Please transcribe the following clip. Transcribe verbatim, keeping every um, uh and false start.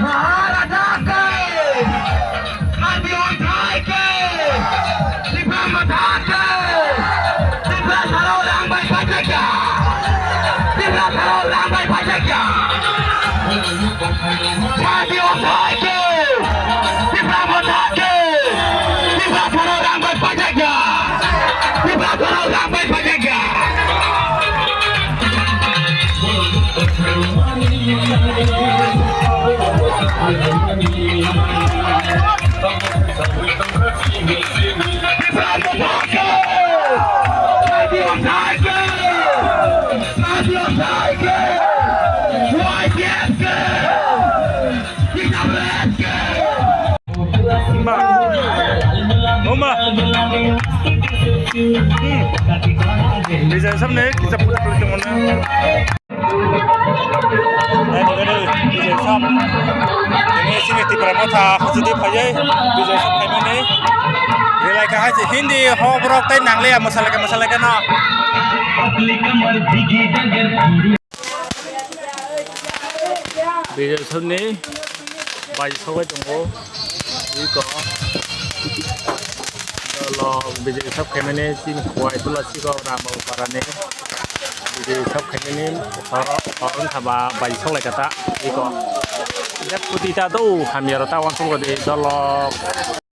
Maharaja ke, Karbi Anglong ke, Tipra Motha ke, Tipra Sarao Rang Bai Pajakya, Tipra Sarao Rang Bai Pajakya. Karbi Anglong ke, Tipra Motha ke, Tipra Sarao Rang Bai Pajakya, Tipra Sarao Rang Bai Pajakya. Mama. Hmm. Bijai samne kisa puja kuri tongmani. Eh, Bijai sam. Ini sini Tipra Motha hojudi phaiye Bijai sam khaimani. Relai kahai se Hindi ho borok tei nangliya masala ke masala ke no. Bijai sopni bai sogwi tongo. Iko dolo bijai sop khaimani chini kuwai tula siko Rambau parani. Bijai sop khaimani horo horo wngkha ba bai soklai kha ta iko. Jat kuti ta do hamya rok ta uansuk rw di dolo.